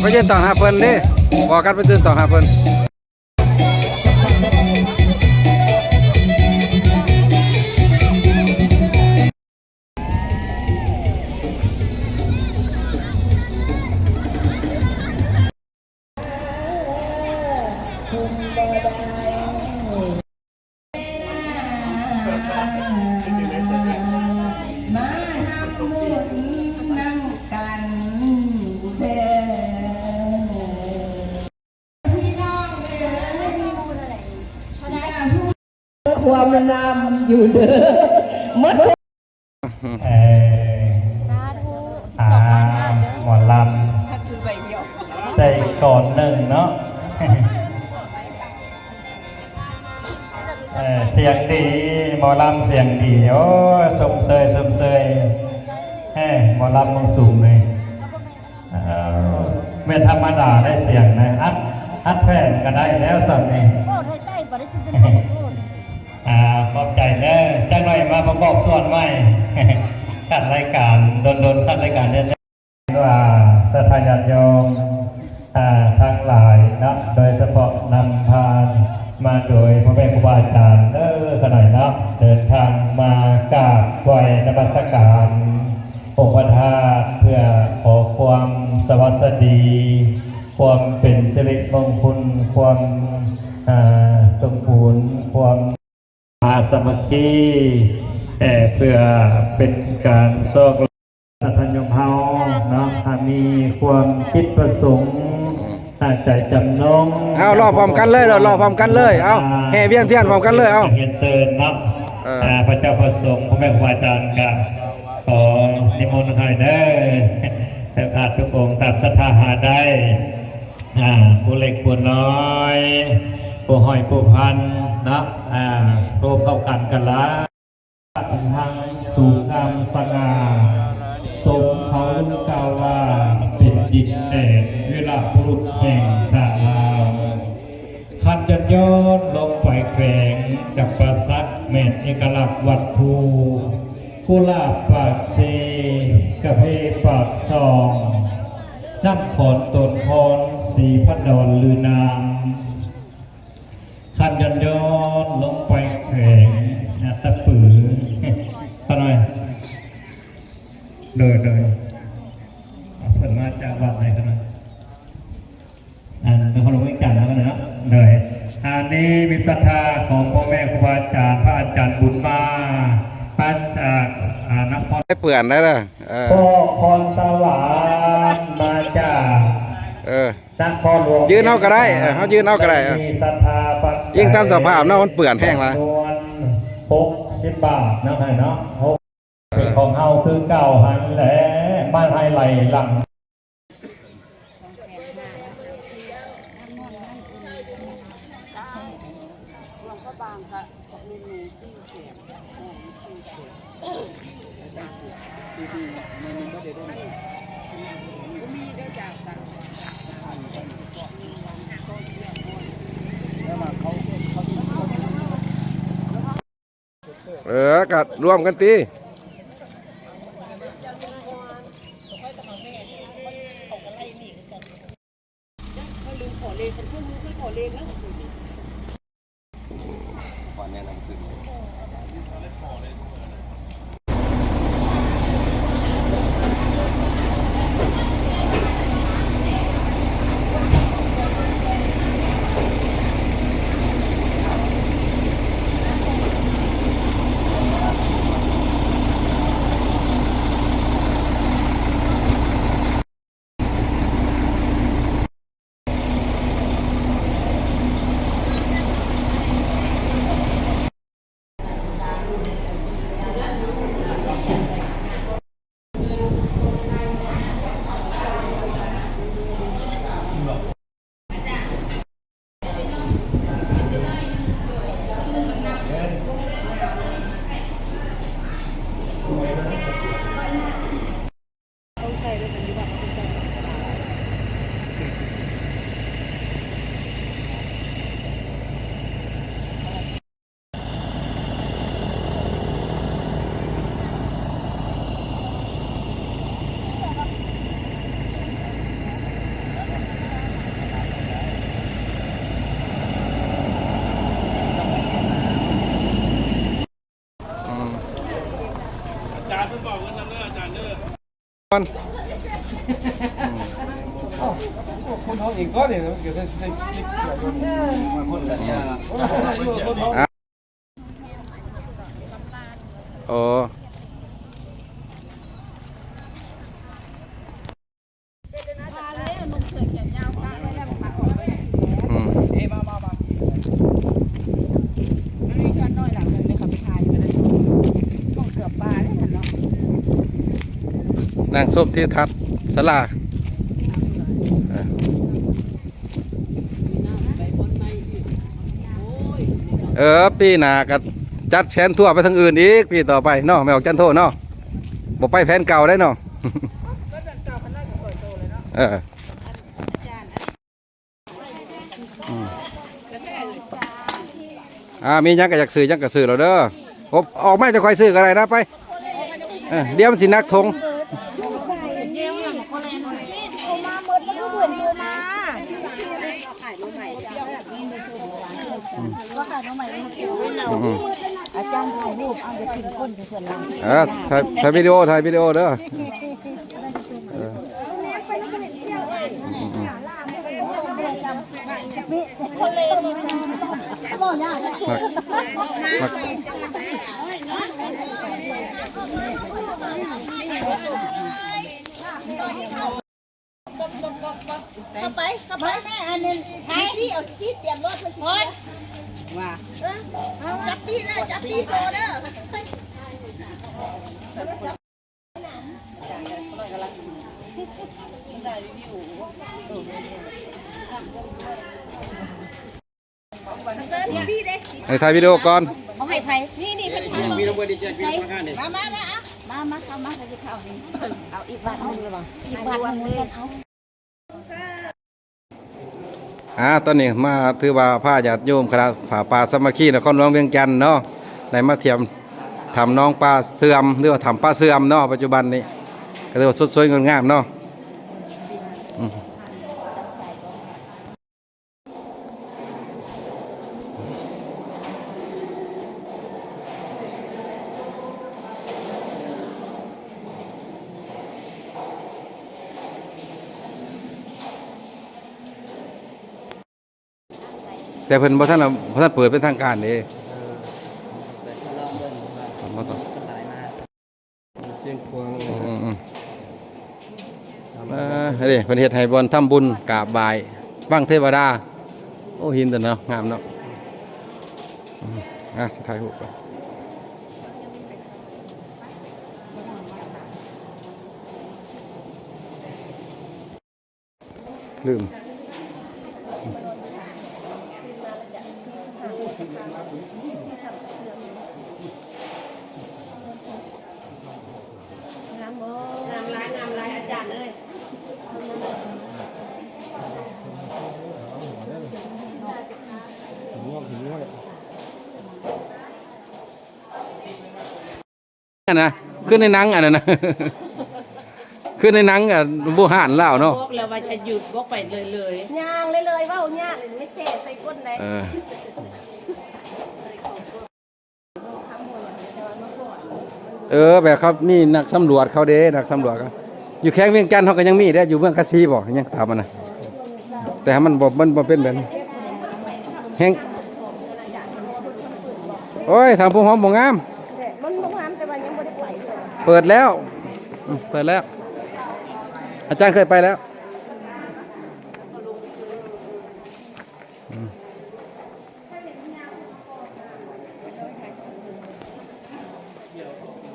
ໄປຢືນຕ້ອນຮັບເພິ່ນເດ້ ບອກກັນໄປຢືນຕ້ອນຮັບເພິ່ນ. ຄວາມງາມຢູ່ເດີ ໝົດ. ເອີ ສາທຸ ສິບສອງລ້ານບາດເດີ ໝໍລຳ ຮັກຊື້ໃບດຽວ ໄດ້ກ່ອນໜຶ່ງເນາະ ເອີ ສຽງດີ ໝໍລຳສຽງດີ ໂອ້ ຊົມເຊີຍ ຊົມເຊີຍ ເອີ ໝໍລຳເມືອງສູງເລີຍ. ເອີ ແມ່ນທຳມະດາໄດ້ສຽງນະ ອັດ ອັດແຜ່ນກໍໄດ້ແລ້ວສ່ຳນີ້ ເວົ້າໄທໃຕ້ບໍ່ໄດ້ຊິເປັນຄົນໂອ້ ອ່າ ຂອບໃຈເດີ ຈັກໜ້ອຍມາປະກອບສ່ວນໃໝ່ ຄັນລາຍການ ດົນໆຄັນລາຍການເທື່ອ ວ່າສັດທາຍາດໂຍມ ອ່າ ທັງຫຼາຍເນາະ ໂດຍສະເພາະນຳພາມາໂດຍພໍ່ແມ່ຄູບາອາຈານເດີ ຂະໜ້ອຍເນາະ ເດີນທາງມາກາບໄຫວ້ນະມັດສະການ ອົງພະທາດ ເພື່ອຂໍຄວາມສະຫວັດສະດີ ຄວາມເປັນສິລິມົງຄຸນ ຄວາມ ອ່າ ສົມບູນ ຄວາມ ສາມັກຄີ ເອີ ເພື່ອເປັນການຊອກ ສາທານໂຍມເຮົາເນາະ ຖ້າມີຄວາມຈິດປະສົງ ຕັ້ງໃຈຈຳນົງ ເອົາ ລໍພຮ້ອມກັນເລີຍ ລໍ ລໍພຮ້ອມກັນເລີຍ ເອົາ ແຫ່ວຽນທຽນພ້ອມກັນເລີຍ ເອົາ ຮຽນເຊີນເນາະ ເອີ ອ່າ ພະເຈົ້າພະສົງ ພໍ່ແມ່ຄູບາອາຈານ ກະຂໍນິມົນໃຫ້ເດີ ແຕ່ພະທຸກອົງຕາມສັດທາຫາໄດ້ ອ່າ ຜູ້ເລັກຜູ້ນ້ອຍ ຜູ້ຮ້ອຍຜູ້ພັນເນາະ ອ່າ ໂຮມເຂົ້າກັນກັນລະ ທັງສູງງາມສະຫງ່າ ສົມເຂົາລືກ່າວວ່າ ເປັນດິນແດນວີລະບຸລຸດແຫ່ງຊາດລາວ. ຄັນຍ້ອນໆລົງໄປແຂວງຈຳປາສັກ ແມ່ນເອກະລັກວັດພູ ກຸຫຼາບປາກເຊ ກາເຟປາກຊ່ອງ ນ້ຳຂອນໂຕນຄອນ ສີພັນດອນລືນາມ. ຄັນຍ້ອນໆລົງໄປແຂວງອັດຕະປື ຂະໜ້ອຍ ໂດຍ ໂດຍ ເພິ່ນມາຈາກວັດໃດຂະໜ້ອຍ ອັນນະຄອນຫຼວງວຽງຈັນນະຂະໜ້ອຍເນາະ ໂດຍ ອັນນີ້ມີສັດທາຂອງພໍ່ແມ່ຄູບາອາຈານ ພະອາຈານບຸນມາ ມາຈາກ ອ່າ ນະຄອນ ໄດ້ເປື້ອນໄດ້ເດີ ເອີ ພໍ່ຄອນສະຫວັນ ມາຈາກ ເອີ ນະຄອນຫຼວງ ຢືນເອົາກໍໄດ້ ເອີ ເຮົາຢືນເອົາກໍໄດ້ ເອີ ມີສັດທາປັດໄຈ ອີງຕາມສະພາບເນາະ ມັນເປື້ອນແຮງຫຼາຍ ຈຳນວນຫົກສິບບາດເນາະ ໃຫ້ເນາະ ຫົກ ເອີ ເປັນຂອງເຮົາຄືເກົ່າຫັ້ນແຫຼະ ມາໃຫ້ໄຫຼຫຼັງ. ເອີ ກໍລວມກັນຕິ. ກ່ອນ ຄົນເຮົາເອງກ່ອນນີ້ ມັນກໍໄດ້ ໄດ້ເກັບເກີດຢູ່ ຄົນເຮົາ ໂອ້ ອືມ ນັ່ງຊົມທິວທັດສາລາ ເອີ ເອີ ປີໜ້າກໍຈັດແຊນທົວໄປທາງອື່ນອີກ ປີຕໍ່ໄປເນາະ ແມ່ອອກຈັນໂທເນາະ ບໍ່ໄປແຜນເກົ່າໄດ໋ເນາະ ເອີ ອືມ ອ່າ ມີຫຍັງກໍຢາກຊື້ ຫຍັງກໍຊື້ໂລດເດີ ໂອ ອອກມາຈະຄ່ອຍຊື້ກໍໄດ້ນະ ໄປ ເອີ ດຽວມັນຊິໜັກຖົງ ເອົາມາໝົດແລ້ວ ເພິ່ນໂທມາ ອືມ ອາຈານຖ່າຍຮູບ ເອົາ ຢ່າຖິ້ມກົ້ນເພິ່ນນະ ເອີ ຖ່າຍ ຖ່າຍວິດີໂອ ຖ່າຍວິດີໂອເດີ ເອີ ອືມ ອືມ ເຂົ້າໄປ ເຂົ້າໄປ ແມ່ ອັນນັ້ນ ໃຫ້ ພີ່ເອົາ ພີ່ຕຽມລົດ ເພິ່ນຊິ ວ່າ ເອີ ຈັບປີນະ ຈັບປີໂຊເດີ. ໃຫ້ຖ່າຍວິດີໂອກ່ອນ ເອົາໃຫ້ໃຜ? ນີ້ ນີ້ເພິ່ນ ອືມ ມາ ມາ ມາ ເອົາ ມາ ມາ ເຂົ້າມາ ເຂົ້າມາ ເອົາອີກວັດໜຶ່ງ ອີກວັດໜຶ່ງ ເອົາ ອ່າ ຕອນນີ້ມາ ຖືວ່າພາຍາດໂຍມຄະນະຜ້າປ່າສາມັກຄີນະຄອນຫຼວງວຽງຈັນເນາະ ໄດ້ມາທ່ຽມຖ້ຳໜອງປາເສື່ອມ ຫຼືວ່າຖ້ຳປາເສື່ອມເນາະ ປັດຈຸບັນນີ້ກໍຖືວ່າສົດສວຍງົດງາມເນາະ ອືມ. ແຕ່ເພິ່ນບໍ່ທັນ ບໍ່ທັນເປີດເປັນທາງການເດ້ ເອີ ແຕ່ກໍລອງເບິ່ງວ່າ ເພິ່ນບໍ່ຕ້ອງ ມີຄົນຫຼາຍມາ ຊຽງຂວາງ ອືມໆ ເອີ ເດ້ ເພິ່ນເຮັດໃຫ້ບ່ອນທຳບຸນກາບໄຫວ້ວັງເທວະດາ ໂອ້ ຫີນຕົວເນາະ ງາມເນາະ ອືມ ອ່າ ຊິຖ່າຍຮູບກ່ອນ ລືມ ງາມບໍ່? ງາມຫຼາຍ ງາມຫຼາຍ ອາຈານເອີຍ. ອັນນະ ຄືໃນໜັງອັນນັ້ນນະ ຄືໃນໜັງ ອາ ບູຮານລາວເນາະ ບອກແລ້ວວ່າຢ່າຢຸດ ບອກໄປເລີຍໆ ຍ່າງເລີຍໆ ເວົ້າຍາກ ແມ່ແຊ່ໃສ່ກົ້ນໄດ໋ ເອີ ເອີ ແບບເຂົາມີນັກສຳຫຼວດເຂົາເດ້ ນັກສຳຫຼວດເຂົາ ຢູ່ແຂວງວຽງຈັນເຮົາກໍຍັງມີເດ້ ຢູ່ເມືອງກາສີບໍ ຍັງຖາມອັນນະ ແຕ່ມັນບໍ່ ມັນບໍ່ເປັນແບບນີ້ ແຮງ ໂອ້ຍ ທາງພູຮອມບໍ່ງາມ ມັນບໍ່ງາມ ແຕ່ວ່າຍັງບໍ່ໄດ້ໄປ ເປີດແລ້ວ ອືມ ເປີດແລ້ວ ອາຈານເຄີຍໄປແລ້ວ ອືມ. ເອີ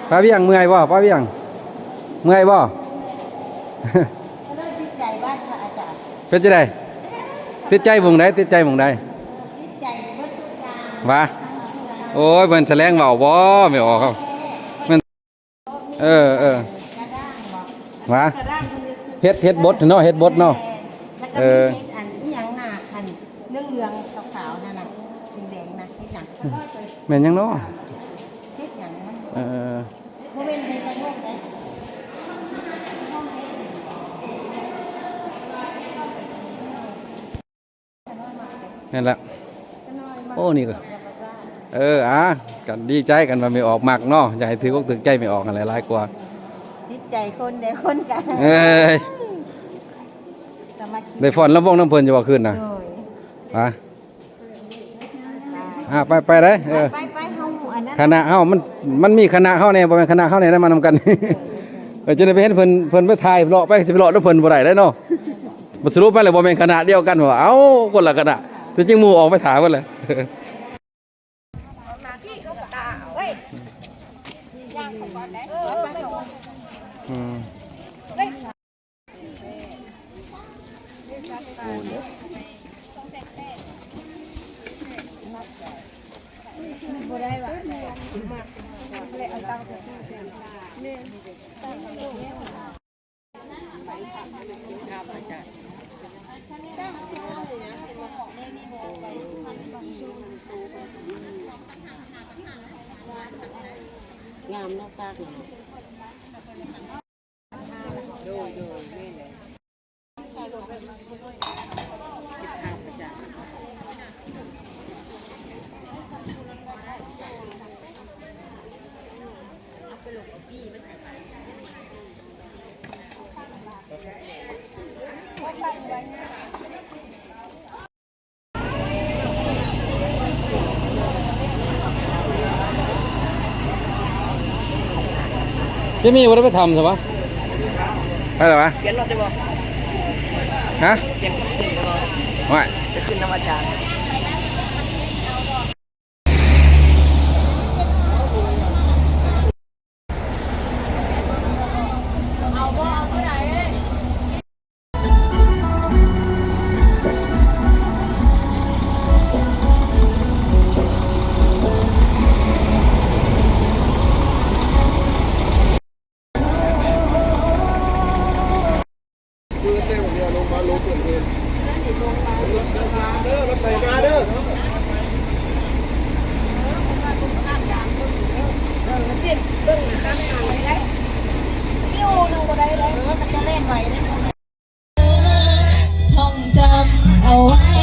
ປ້າວຽງເມື່ອຍບໍ່? ປ້າວຽງເມື່ອຍບໍ່? ເປັນຈັ່ງໃດ? ຕິດໃຈໝ່ອງໃດ? ຕິດໃຈໝ່ອງໃດ? ຫວາ? ໂອ້ຍ ເພິ່ນສະແລງເວົ້າບໍ່? ແມ່ອອກ ເອີ ເອີ ຫວາ? ເຮັດ ເຮັດບົດເນາະ ເຮັດບົດເນາະ. ແມ່ນ ແລ້ວກໍ ເອີ ມີເຮັດອັນອີ່ຫຍັງນະ ອັນເຫຼືອງໆຂາວໆນັ້ນນະ ແດງໆນະ ເຮັດຫຍັງ? ແມ່ນຫຍັງເນາະ? ເຮັດຫຍັງມັນ? ເອີ ບໍ່ແມ່ນເຮັດກະໂທກເດ້. ແມ່ນລະ. ໂອ້ ນີ້ກໍ ເອີ ອາ ກໍດີໃຈກັນວ່າແມ່ອອກມັກເນາະ. ຢ່າໃຫ້ຖືກອົກຖືກໃຈແມ່ອອກຫັ້ນແຫຼະ ຫຼາຍກວ່າ. ຕິດໃຈຄົນໃດຄົນກັນ. ເອີຍ ສາມັກຄີ ໄດ້ຟ້ອນລຳວົງນຳເພິ່ນຢູ່ບໍ່ຄືນນະ? ໂດຍ ຫວາ? ອ່າ ໄປ ໄປເດ້. ເອີ ໄປ ໄປ ເຮົາອັນນັ້ນ ຄະນະເຮົາ ມັນ ມັນມີຄະນະເຮົາແດ່ ບໍ່ແມ່ນຄະນະເຮົາແດ່ ໄດ້ມານຳກັນ. ເອີ ຈະໄດ້ໄປເຫັນເພິ່ນ ເພິ່ນໄປຖ່າຍເລາະໄປ ຊິໄປເລາະນຳເພິ່ນບໍ່ໄດ້ເດ້ເນາະ. ບັດສະຫຼຸບມາແລ້ວບໍ່ແມ່ນຄະນະດຽວກັນ ວ່າ ເອົ້າ ຄົນລະຄະນະ ທີ່ຈິງໝູ່ອອກໄປຖ້າເພິ່ນແຫຼະ. ອືມ ງາມເນາະ ຊາກເນາະ. ໂດຍ ໂດຍ ແມ່ນແຫຼະ. ເຈມີບໍ່ໄດ້ໄປຖ້ຳຊະວະ? ໄປແລ້ວວະ? ປ່ຽນລົດໄດ້ບໍ່? ຮະ? ປ່ຽນລົດຂຶ້ນໄດ້ບໍ່? ໂອ້ຍ ໄປຂຶ້ນນຳອາຈານ. ທ່ອງຈຳເອົາໄວ້